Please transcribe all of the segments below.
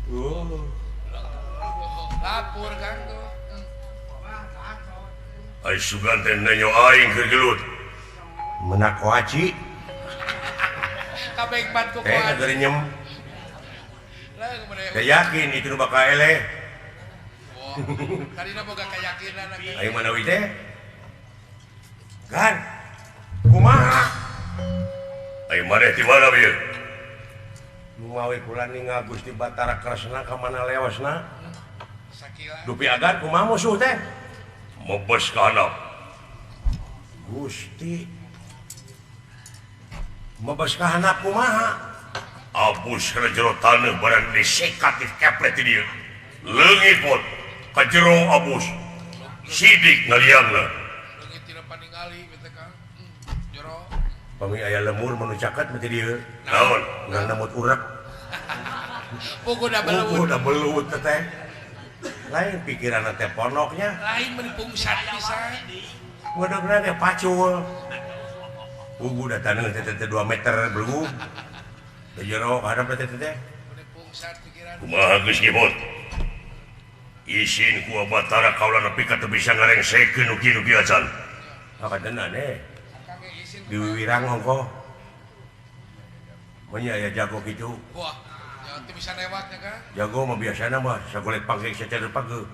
Oh. Lapor Kang tuh. Ai sugan teh nenyo aing keur gelut. Menak koaci. Kabeh bantu koaci. Gerinyem. Yakin itu bakal eleh. Tadina boga keyakinan. Ayo mana we teh? Kan. Kumaha? Ayo maneh di mana bieu? Lumawi kula ningal Gusti Batara Kresna ka mana lewasna? Sakila. Dupi agan kumaha musuh teh? Mebes ka handap. Gusti. Mebes ka handap kumaha? Abus kana jero taneuh barang disekat dikeplet di dieu. Leungit pun ka jero abus. Sidik ngaliangna. Leungit tina paningali teh Kang. Jero. Pami aya lemur manu caket mah ti dieu. Naon? Ngan namut urek. Puguh da belut. Puguh da belut teh. Lain pikiranna teh pondoknya. Lain meuni pungsat pisan. Bodogna teh pacul. Puguh da taneuh teh 2 meter belum. Da jero hadap teh teh. Meuni pungsat pikiran. Kumaha geus nyebut? Isin ku Batara kaula nepi ka teu bisa ngarengsekeun nu kieu nu kieu acan. Hakadeuna deh. Diwirang ongko. Mun aya jago kitu. Wah, ya teu bisa lewatnya kan. Jago mah biasana mah sagolet pangkek sacara pageuh.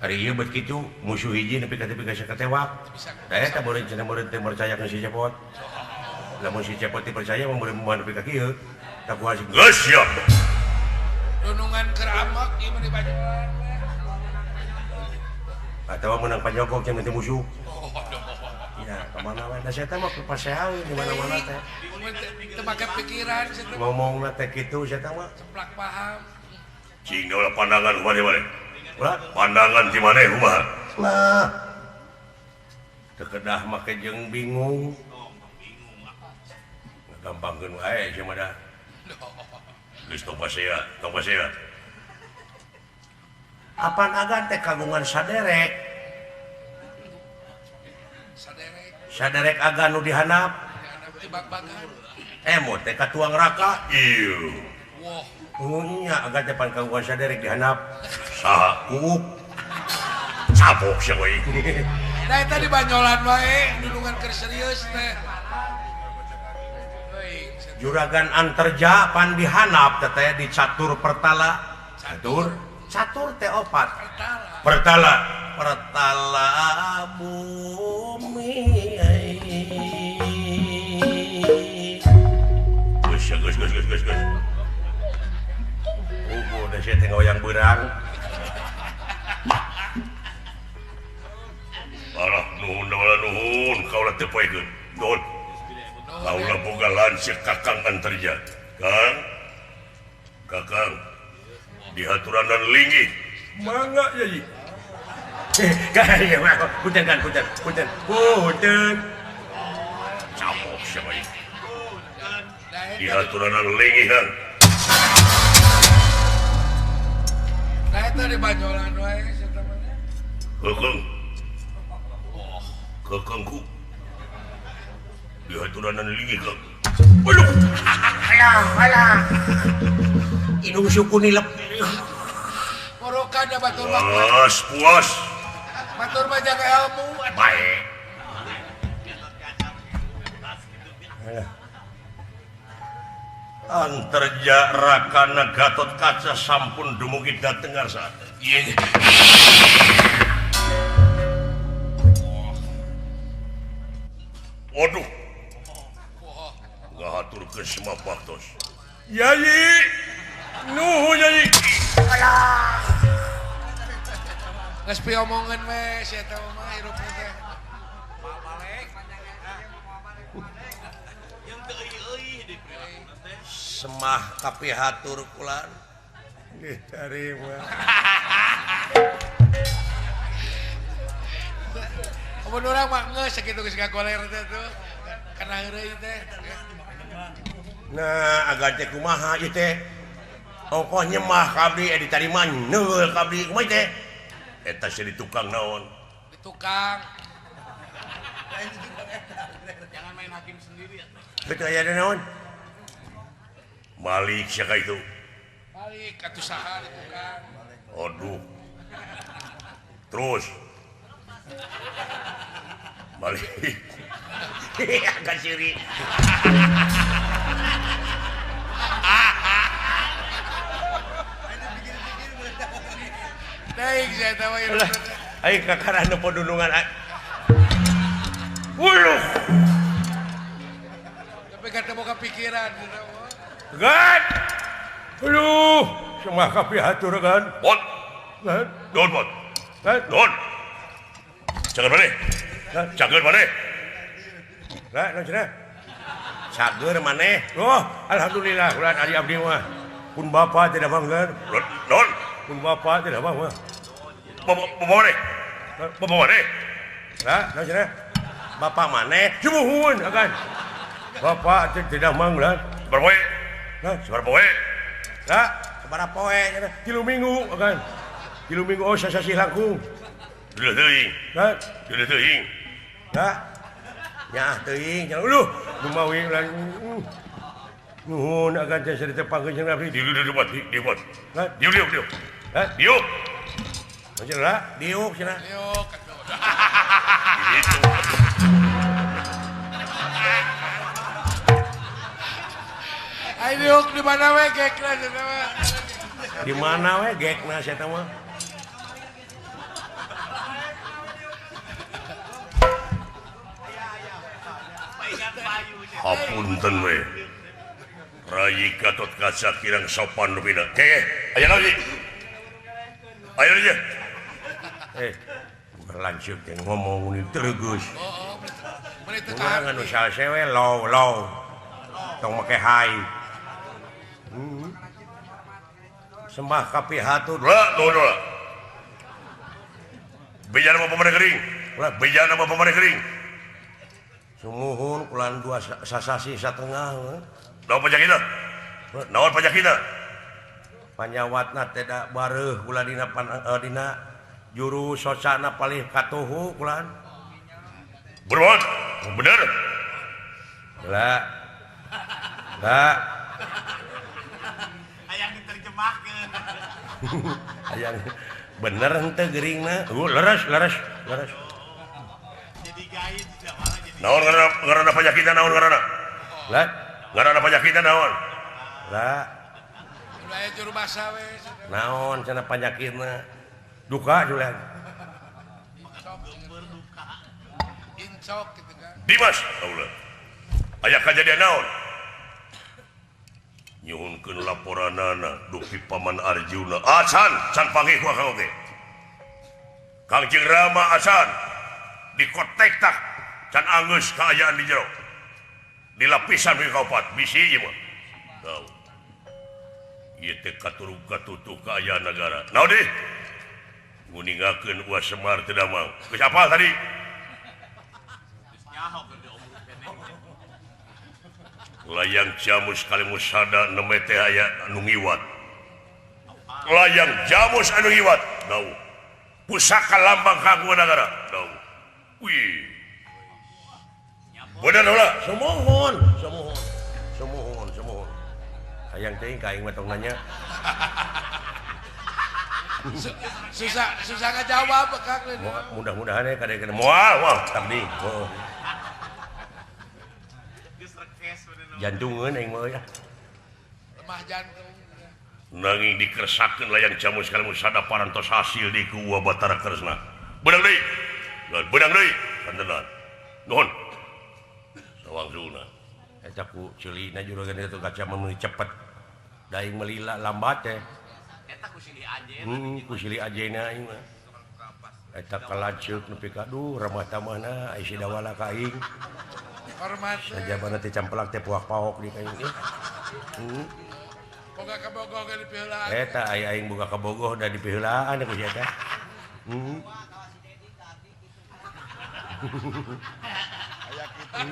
Ari ieu bet kitu musuh hiji nepi ka teu bisa katewak. Da eta meureun cenah meureun teu percaya ka si Cepot. Lamun si Cepot teu percaya mah meureun moal nepi ka kieu. Tak kuat geus siap. Dunungan keur amak ieu mah dibajuan. Atawa meunang panjogok jeung teu musuh. Ya, kemana wae da saya teh mah paseaeun di mana-mana teh. Teu make pikiran sia teh. Ngomongna teh kitu sia teh mah. Ceplak paham. Cing ulah pandangan kumaha maneh. Ulah pandangan ti maneh kumaha? Lah. Teu kedah make jeung bingung. Gampangkeun wae sia mah da. Geus tong pasea, tong pasea. Apan agan teh kagungan saderek. Saderek agan nu dihandap. Emot teh ka tuang raka. Ieu. Nya agan teh pan kagungan saderek dihandap. Saha? Kuuk. Cabok sia we. Da eta di banyolan wae dulungan keur serius teh. Juragan Anterja pan dihandap teh di catur pertala. Catur? Catur teh opat. Pertala. Pertala bumi. Geus geus geus geus geus geus. Ugu da sia teh ngoyang beurang. Alah nuhun nuhun kaula teu poekeun. Nuhun. Kaula boga lanceuk Kakang Anterja. Kang. Kakang. Dihaturanan linggih. Mangga yai. Punten kan punten punten punten. Cabok sia bae. Dihaturanan linggih Kang. Da eta di banyolan wae sia teh mah. Keukeng. Keukengku. Dihaturanan linggih Kang. Waduh. Alah alah. Indung suku nilep. Morokan da batur mah. Puas, puas. Batur mah jaga ilmu. Baik. Anterja Rakana Gatot Kaca sampun dumugi dhateng ngarsa. Ieu. Waduh. Ngahaturkeun semua baktos. Yai. Nuhun Yai. Alah. Geus piomongeun we sia teh mah hirup teh. Semah kapihatur kulan diterima. Amun urang mah geus sakitu geus ngagoler teh tuh. Kana heureuy teh. Nah, agan teh kumaha ieu teh? Ongkoh nyemah ka abdi ditarima neul ka abdi kumaha teh? Eta sia di tukang naon? Di tukang. Jangan main hakim sendiri ya. Betul aya naon? Malik sia ka itu. Balik atuh saha di tukang. Aduh. Terus. Balik. Agak siri. Daik saya tahu ya. Ayo kakara nu podunungan. Wuluh. Tapi kata boga pikiran. Gan. Aduh, semua kapihatur kan. Bot. Gan. Don bot. Gan. Don. Cager maneh. Cager maneh. Lah, naon cenah? Cager maneh. Oh, alhamdulillah ulah ari abdi mah. Pun bapa tidak bangga. Don. Pun bapa tidak bangga. Bapak maneh. Bapak maneh. Lah, naon cenah? Bapak maneh sumuhun akan. Bapak tidak mangga. Sabaraha poe? Lah, sabaraha poe? Lah, sabaraha poe cenah? 3 minggu akan. 3 minggu oh sasasih langkung. Deuh teuing. Lah, deuh teuing. Lah. Nyaah teuing cenah. Uluh, lumawi ulah. Nuhun akan teh sarita pangkeun jeung abdi. Diuk diuk diuk. Lah, diuk diuk diuk. Hah? Diuk. Cenah lah, diuk cenah. Diuk atuh. Gitu. Ayo diuk di mana we gekna cenah mah. Di mana we gekna sia mah? Hapunten we. Rayi Gatot Kaca kirang sopan rupina. Ke, aya naon ieu? Aya naon ieu? Berlanjut yang ngomong ini terus. Oh, urang anu salse we low low. Tong make hai. Sembah kapihatur. Lah, nuhun lah. Bejana bapak maneh kering. Ulah bejana bapak maneh kering. Sumuhun kulan dua sasasi satengah. Naon pajak kita? Naon pajak kita? Panyawatna teh da bareuh kula dina dina juru socana palih katuhu kulan. Berbuat bener. Lah. Lah. Hayang diterjemahkeun. Hayang bener henteu geuringna. Leres leres leres. Jadi gaib malah jadi. Naon ngaranna pajak kita naon ngaranna? Lah. Ngaranna pajak kita naon? Lah. Ulah juru basa we. Naon cenah panyakitna? Duka julean. Incok gitu kan. Dimas, Allah. Aya kajadian naon? Nyuhunkeun laporanana dupi Paman Arjuna. Acan, can panggih ku akang oge. Kangjeng Rama acan dikotek tak can anggeus kaayaan di jero. Di lapisan we kaopat bisi ieu mah. Tahu. Ieu teh katurug katutuh kaayaan nagara. Naon deui? Nguningakeun Uwa Semar teu damang. Geus apal tadi? Layang jamus kalimusada neme teh aya anu ngiwat. Layang jamus anu ngiwat. Dau. Pusaka lambang kagungan nagara. Dau. Wih. Bener ulah. Sumuhun, sumuhun. Sumuhun, sumuhun. Hayang teuing ka aing mah tong nanya. Susah susah ngajawab Kang. Mudah-mudahan ya kadang-kadang moal moal tadi. Heeh. Jantungeun aing mah ya. Lemah jantung. Nanging dikersakeun layang jamus kalimusada parantos hasil di ku Uwa Batara Kresna. Beunang deui. Beunang deui. Kantenan. Nuhun. Sawangsulna. Eta ku ceulina juragan itu kaca meuni cepet. Da aing melila lambat teh. Eta ku silih ajeuna. Ku silih ajeuna aing mah. Eta kalanceuk nepi ka aduh ramah tamahna ai si dawala ka aing. Hormat. Sajabana teh campelak teh puak paok di ka aing. Boga kabogoh ge dipiheulaan. Eta ai aing boga kabogoh da dipiheulaan ku si eta. Aya kitu.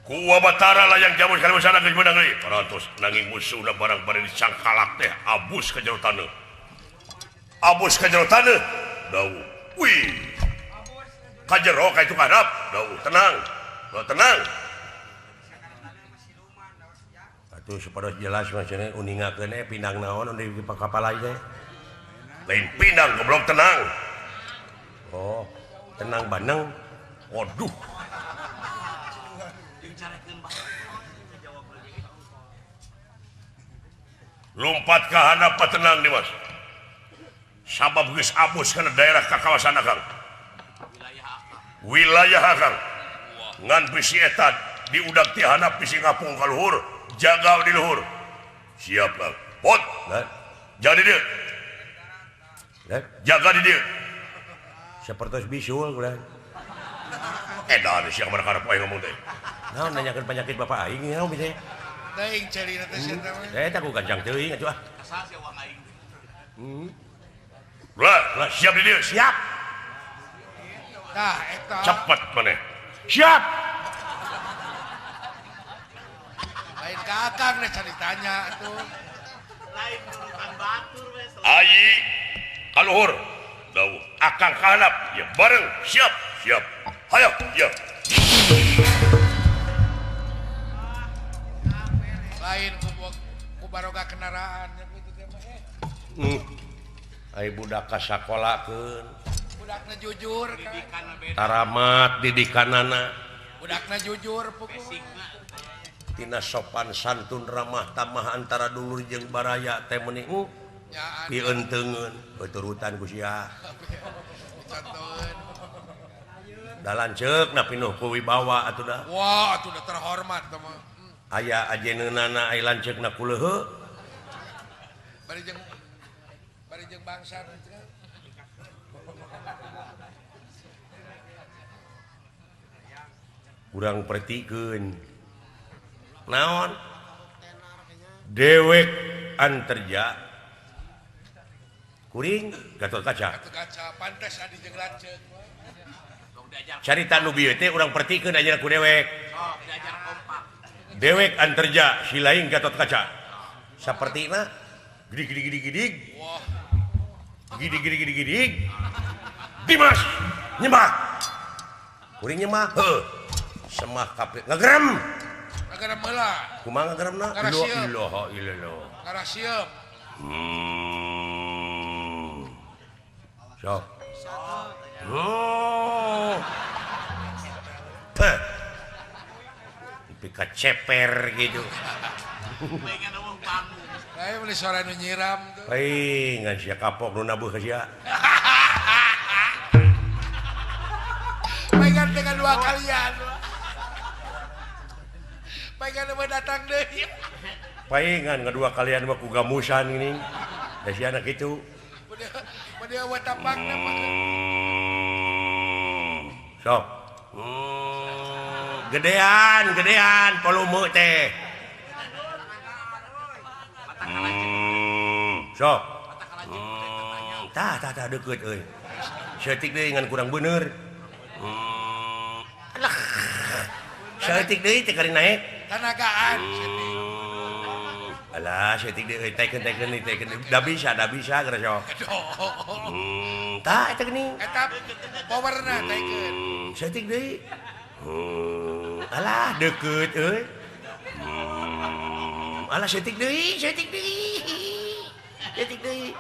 Ku Uwa Batara layang jamus kalimusada geus meunang deui. Parantos nanging musuhna barang bari dicangkalak teh abus ka jero taneuh. Abus ka jero taneuh. Dawuh. Wih. Ka jero ka itu kadap. Dawuh, tenang. Oh, tenang. Atuh supados jelas mah cenah uningakeun eh pindang naon di kapal teh. Lain pindang goblok tenang. Oh, tenang baneng. Waduh. Lompat ka handap tenang Dimas. Sabab geus abus kana daerah ka kawasan akang. Wilayah akang. Ngan bisi eta diudak ti handap bisi ngapung ka luhur, jaga di luhur. Siap Kang. Pot. Jadi dia. Jaga di dia. Sapertos bisul urang. Edan sia kamana karep aing ngomong teh. Naon nanyakeun penyakit bapak aing naon teh? Teuing carina teh sia teh. Eta ku gancang teuing atuh ah. Asal sia uang aing. Lah, siap di dia, siap. Tah eta. Cepet maneh. Siap. Lain ka akang deh can ditanya atuh. Lain bukan batur we. Ayi kaluhur. Dawuh akang ka handap, ya bareng siap, siap. Hayo, ya. Lain ku baroga kendaraan nya kitu teh mah. Ai budak ka sakolakeun. Budakna jujur didikan taramat didikanana. Budakna jujur pukul. Tina sopan santun ramah tamah antara dulur jeung baraya teh meuni pienteungeun beuturutan ku sia. Da lanceuk na pinuh ku wibawa atuh da. Wah, atuh da terhormat teh mah. Aya ajeneunana ai lanceukna ku leuheuh. Bari jeung bangsa kurang pertikeun. Naon? Dewek anterja kuring Gatotkaca. Gatotkaca pantes adi jeung lanceuk. Carita nu bieu teh urang pertikeun aja ku dewek. Sok diajar kompak. Dewek anterja si lain Gatotkaca. Sapertina gedig gedig gedig gedig. Wah. Gedig gedig gedig gedig. Dimas nyemah. Kuring nyemah. Heuh. Semah kabeh ngagerem. Ngagerem heula. Kumaha ngageremna? La ilaha illallah. Ngarasieum. Sok. Oh. Peh. Pika ceper gitu. Lain beli sore nu nyiram tuh. Hei, ngan sia kapok nu nabuh ka sia. Paingan dengan dua kalian. Paingan mah datang deui. Paingan ngadua kalian mah ku gamusan gini. Da sia anak kitu. Beudeung we tapakna mah. Sok. Gedean, gedean volume teh. Sok. Tah tah tah deukeut euy. Saeutik deui ngan kurang bener. Alah. Saeutik deui teh kari naek. Tanagaan saeutik. Alah saeutik deui taikeun taikeun taikeun. Da bisa geura sok. Tah eta geuning. Eta powerna taikeun. Saeutik deui. Alah deukeut euy. Alah saeutik deui, saeutik deui. Saeutik deui.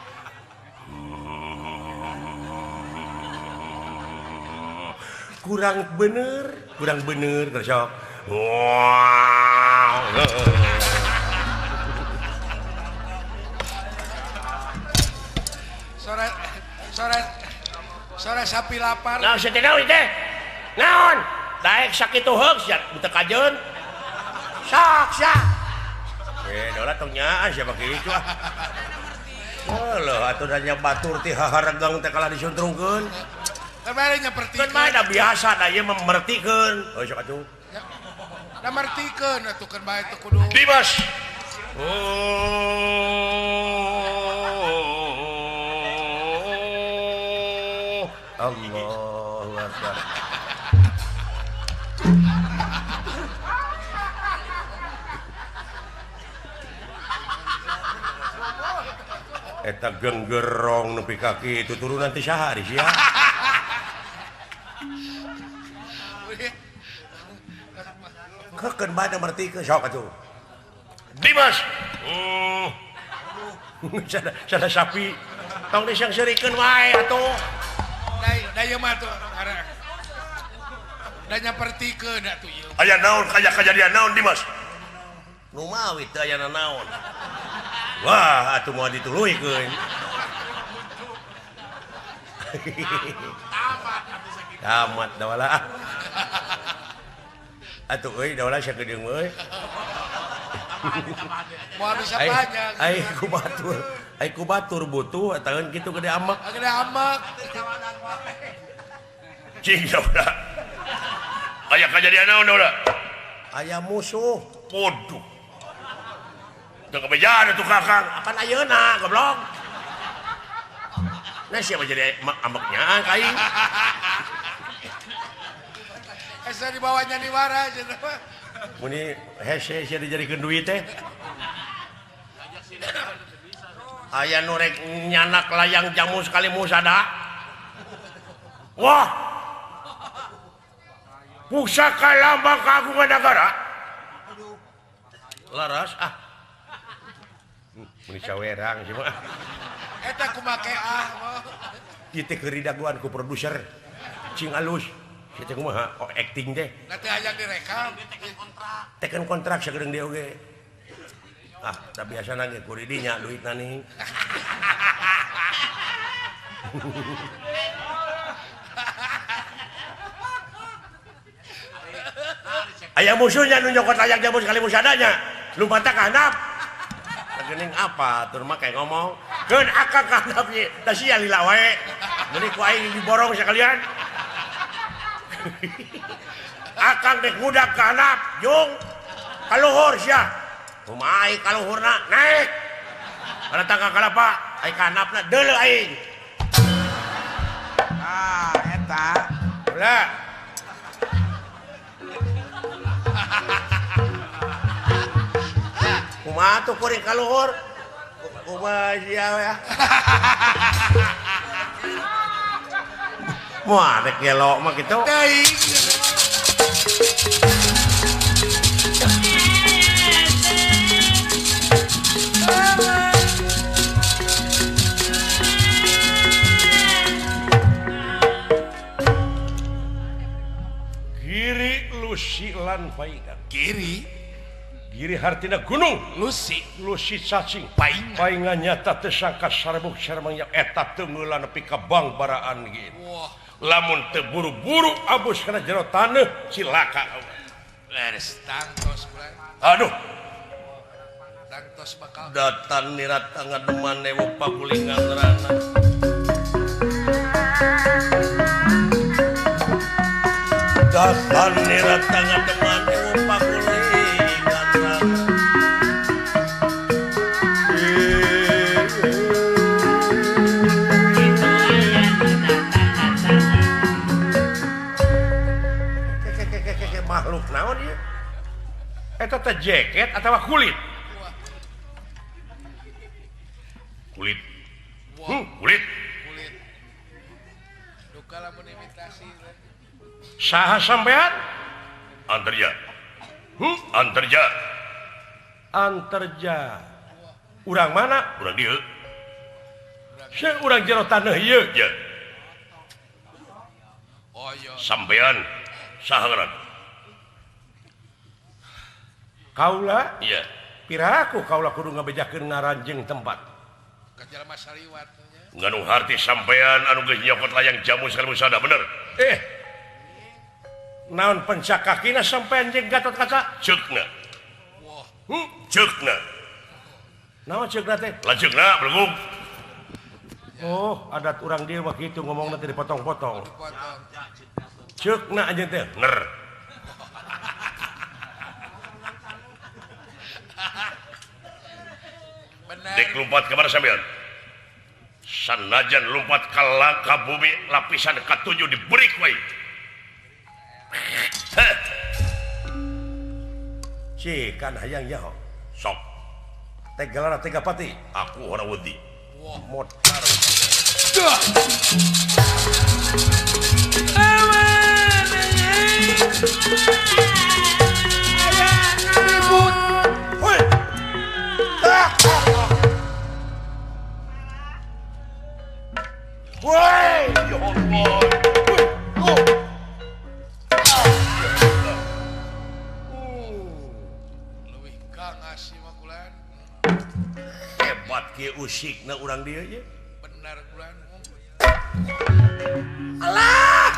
Kurang bener geura sok. Wow. Sore sapi lapar. Naon sia teh naon teh? Naon? Daek sakitu heug sia teu kajeun. Sok sia. Dola tong nyaan sia make kitu ah. Heuh atuh da nya batur ti haharegang teh kalah disuntrungkeun. Kan bae nya pertikeun. Kan bae da biasa da ieu mah mertikeun. Heuh sok atuh. Da mertikeun atuh keun bae teh kudu. Dimas. Allahu Akbar. Eta genggerong nepi ka kitu turunan ti saha ari sia. Keun bae mertikeun sok atuh. Dimas. Sada sapi. Tong disangseurikeun wae atuh. Da ieu mah atuh da nyapertikeun atuh ieu. Aya naon kaya kajadian naon Dimas? Nu mawi teu aya naon. Wah, atuh moal dituluykeun. Tamat dawala. Atuh euy dawala sakedeung euy. Moal bisa banyak. Ai ku batur. Ai ku batur butuh ataun kitu gede amek. Gede amek. Cing dawala. Aya kajadian naon dawala? Aya musuh. Waduh. Teu kabejaan atuh Kakang. Apan ayeuna goblok. Nah siapa jadi ambeknya ka aing. Hese dibawanya diwara cenah. Muni hese sia dijadikeun duit teh. Aya nu rek nyanak layang jamu sekali musada. Wah. Pusaka lambang kagungan negara. Laras ah. Muni sawerang sih mah. Eta kumake ah. Ieu teh keur didagoan ku produser. Cing alus. Kieu teh kumaha? Oh acting teh. Nanti hayang direkam. Teken kontrak sagedeung deui oge. Ah, da biasana ge ku didinya duitna nih. Aya musuhnya nu nyokot layang jamu sekali musadanya. Lumpatna ka handap. Geuning apa tur mah kayak ngomong. Keun akang ka handap ye, da sia lila wae. Meuni ku aing diborong sekalian. Akang dek budak ka handap, jung. Kaluhur sia. Kumaha ai kaluhurna? Naik. Kana tangga kalapa, ai ka handapna deuleu aing. Ah, eta. Ulah. Kumaha tuh kuring kaluhur? Kumaha sia ya? Moal rek gelo mah kitu. Teuing. Giri Lusi lan Paingan. Giri Giri hartina gunung Lusi Lusi cacing Paingan. Paingan nyata teu sangka sarbuk sarmangnya eta teungeulan nepi ka bangbaraan gitu. Wah. Lamun teu buru-buru abus kana jero taneuh cilaka. Leres tangtos kula. Aduh. Tangtos bakal datan nirat ngademan ewu pagulingan rana. Datan nirat ngademan ewu pagulingan rana. Makhluk naon ieu? Eta teh jaket atawa kulit? Kulit. Kulit. Kulit. Duka lamun imitasi. Saha sampean? Antarja. Antarja. Antarja. Urang mana? Urang dieu. Seueur urang jero taneuh ieu. Ya. Oh iya. Sampean saha ngaran? Kaula? Iya. Piraku kaula kudu ngabejakeun ngaran jeung tempat. Ka jalma saliwat nya. Nganu harti sampean anu geus nyokot layang jamu sekali musada bener. Naon pencak kakina sampean jeung Gatot Kaca? Ceukna. Wah. Ceukna. Naon ceukna teh? Lanceukna belgung. Oh, adat urang dieu mah kitu ngomongna teh dipotong-potong. Ceukna anjeun teh. Ner. Dek lompat ke mana sampean? Sanajan lompat ke langkah bumi lapisan ke-7 diberi wae. Si kan hayang nyaho. Sok. Teh gelar teh pati. Aku ora wedi. Motar. Ayo. kieu usikna urang dieu ye. Benar bulan. Alah.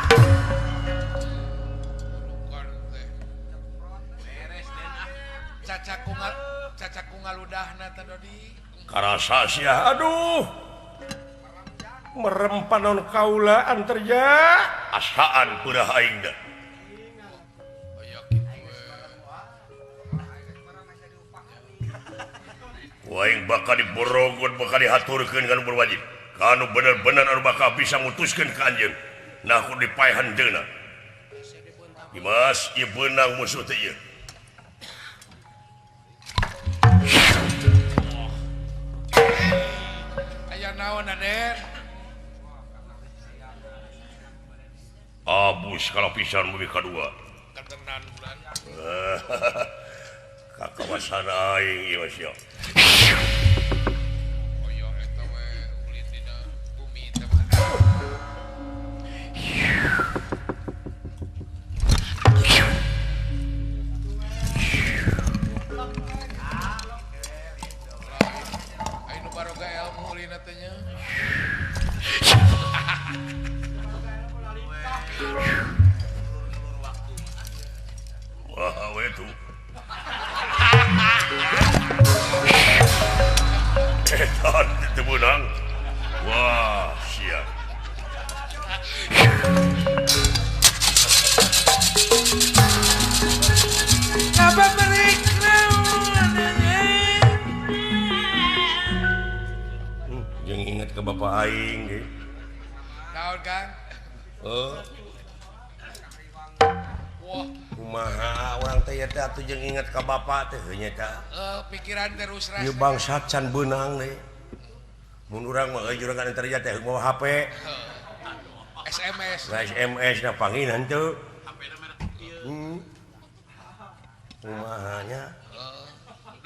Cacaku ngaludahna teh Dodi. Karasa sia aduh. Merem panon kaula anterja asaan peurah aing da. Aya kitu we. Ku aing bakal diborogot bakal dihaturkeun kana berwajib. Kanu bener-bener anu bakal bisa mutuskeun ka anjeun. Nah kudu dipaehan deuna. Dimas ieu beunang musuh teh ieu. Aya naon Aden? Abus kalau pisan bumi kadua. Katenan bulan. Ka kawasan aing ieu sia. Oyo eta we ulin dina bumi teh mah. Ayo nu baroga ilmu ulina teh nya. Wah, we tuh. Eta teu meunang. Wah, sia. Apa berik naon? Jeung inget ke bapak aing ge. Naon Kang? Heuh. Wah, kumaha urang teh ieu teh atuh jeung inget ka bapak teh heuh nya tah. Pikiran terus ras. Ieu bangsa can beunang deui. Mun urang mah euy juragan anterja teh mawa HP. SMS. Nah, SMS na panggil henteu. HP-na merek ieu. Kumaha nya? Heeh.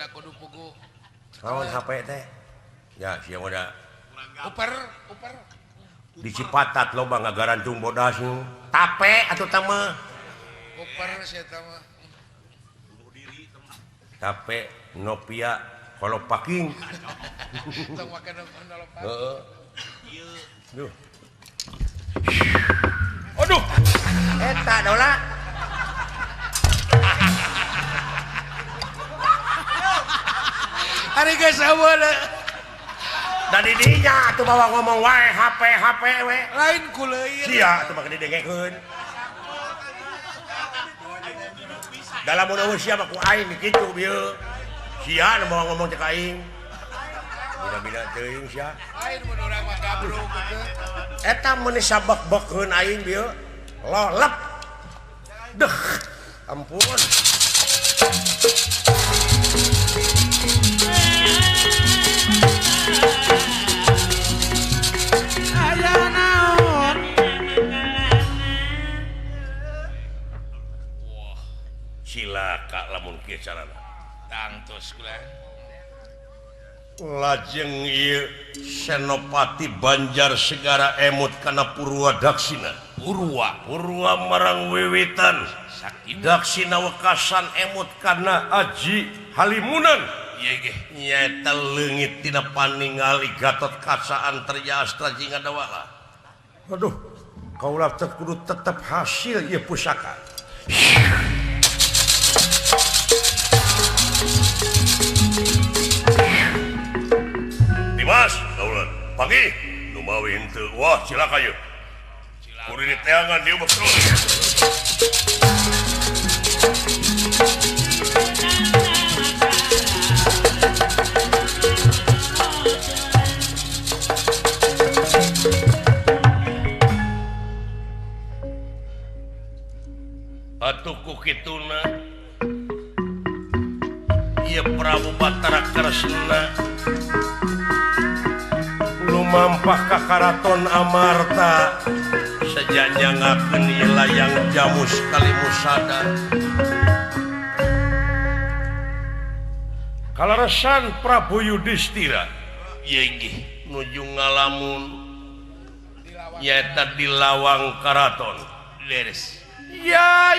Da kudu puguh. Naon HP teh? Ya sia mah da. Uper, uper. Di Cipatat loba ngagarantung bodas nu. Tape atuh tah mah. Uper sia tah mah. Tape Nokia kolopaking. Tong make nolopak. Heeh. Ieu. Duh. Aduh. Eta dola. Ari geus eueuh. Da di dinya atuh bawa ngomong wae HP HP we. Lain ku leuir. Sia atuh mah didengekeun. Dalam mun eueuh sia mah ku aing kitu bieu. Sia nu bawa ngomong teh ka aing. Bina-bina teuing sia. Lain mun urang mah gabrug kitu. Eta mun sabek-bekeun aing bieu. Lolep. Deh. Ampun. Aya naon? Wah, cilaka lamun kieu carana. Tangtos kula. Lajeng ieu Senopati Banjar Segara emut kana Purwa Daksina. Purwa, Purwa marang wiwitan. Sakti Daksina wekasan emut kana Aji Halimunan. Ieu ge nyaeta leungit tina paningali Gatot Kaca Antarja Astra Jingga Dawala. Aduh, kaula teh kudu tetep hasil ieu pusaka. Dimas, kaulan. Panggih, nu mawi henteu. Wah, cilaka ieu. Kudu diteangan dieu betul. Atuh ku kituna ieu Prabu Batara Kresna lumampah ka Karaton Amarta sejanjangakeun ieu layang jamus kalimusada. Kaleresan Prabu Yudhistira ieu inggih nuju ngalamun nyaeta di lawang karaton. Leres. Ya.